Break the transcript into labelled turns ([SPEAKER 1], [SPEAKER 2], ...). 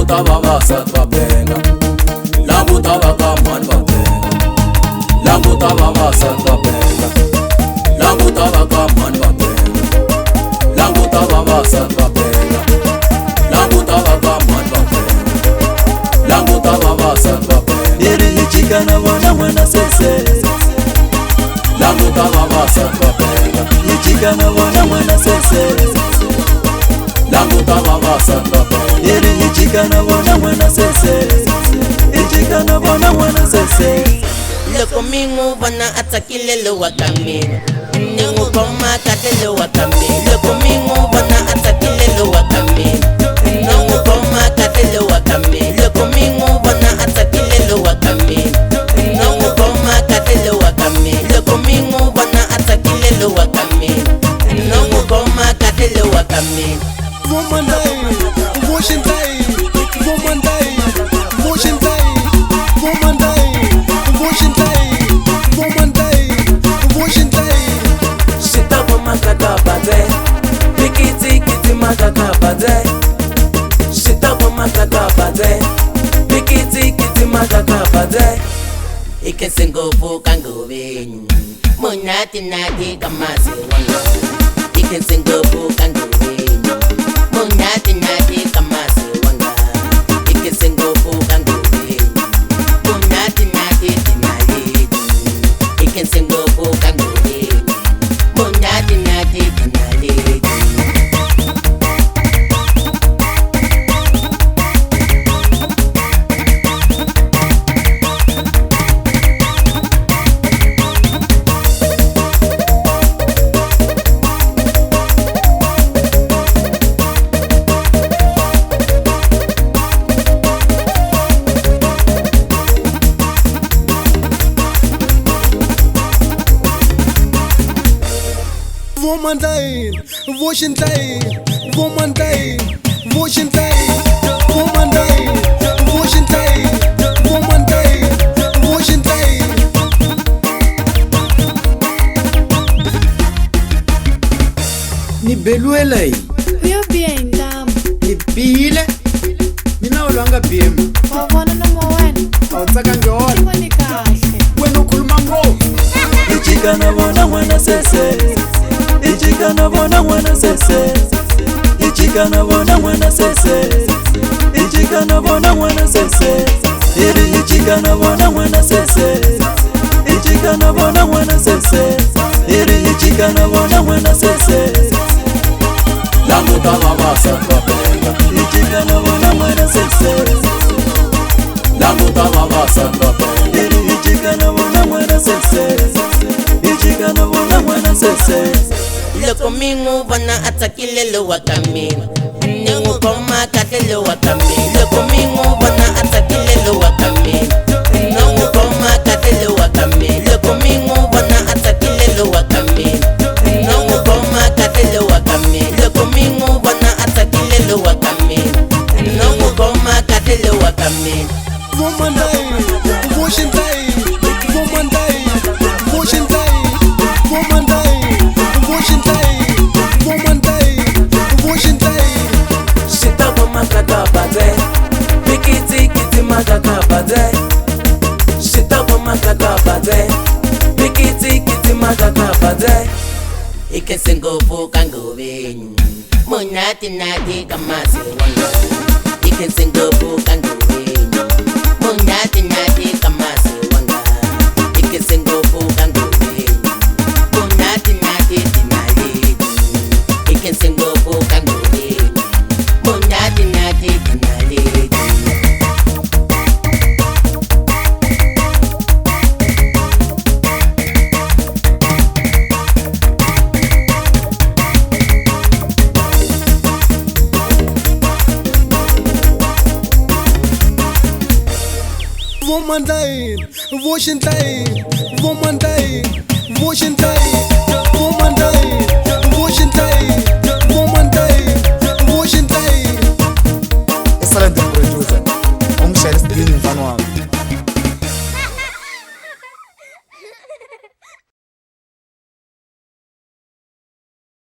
[SPEAKER 1] Languta vavasati va penga, languta va ka mhani va penga, languta vavasati va penga, languta va ka mhani va penga, languta vavasati va penga, languta va ka mhani va penga, languta vavasati va penga.
[SPEAKER 2] Iri hi na vona n'wana sese,
[SPEAKER 1] languta vavasati va penga,
[SPEAKER 2] hi na vona n'wana sese,
[SPEAKER 1] languta vavasati va penga.
[SPEAKER 2] Iri hi na vona n'wana sese, hi na vona n'wana sese.
[SPEAKER 3] Loko mi n'wi vona a tsakile lowa ka mina, ni n'wi khoma kahle lowa ka mina. Loko mi n'wi vona a tsakile lowa ka mina, ni n'wi khoma kahle lowa ka mina. Loko mi n'wi vona a tsakile lowa ka mina, ni n'wi khoma kahle lowa ka mina. Loko mi n'wi vona a tsakile lowa ka mina, ni n'wi khoma kahle lowa ka mina. Ikensengofu kangoveni munati nati kamasi wanga. Ikensengofu kangoveni munati nati kamasi wanga. Ikensengofu kangoveni munati nati tinaledi. Ikensengofu kangoveni munati nati tinaledi.
[SPEAKER 4] Ni beluela yi.
[SPEAKER 5] Uyo biya intamu.
[SPEAKER 4] Ni biyile. Mina u lwanga BM.
[SPEAKER 5] Wa vona nomo wa wena.
[SPEAKER 4] A wu tsakangi wona.
[SPEAKER 5] Ni voni kahle.
[SPEAKER 4] Wena u khuluma ngopfu.
[SPEAKER 2] Hi na vona n'wana sese, hi na vona n'wana sese, hi na vona n'wana sese, hi na vona n'wana sese, iri hi na vona n'wana sese, hi na vona n'wana sese, iri hi na vona n'wana sese.
[SPEAKER 1] Languta vavasati va penga,
[SPEAKER 2] hi na vona n'wana sese,
[SPEAKER 1] languta vavasati va penga,
[SPEAKER 2] iri hi na vona n'wana sese, hi na vona n'wana sese.
[SPEAKER 3] Loko mi n'wi vona a tsakile lowa ka mina, ni n'wi khoma kahle lowa ka mina. Loko mi n'wi vona a tsakile lowa ka mina, ni n'wi khoma kahle lowa ka mina. Loko mi n'wi vona a tsakile lowa ka mina, ni n'wi khoma kahle lowa ka mina. Loko mi n'wi vona a tsakile lowa ka mina, ni n'wi khoma kahle lowa ka mina. Ikensengofu kangoveni munati nati kamasi wanga. Ikensengofu kangoveni munati nati kamasi wanga. Ikensengofu kangoveni munati nati tinaledi. Ikensengofu kangoveni munati nati tinaledi.
[SPEAKER 4] Excellent producer. Ungishayela isibini mfana wami.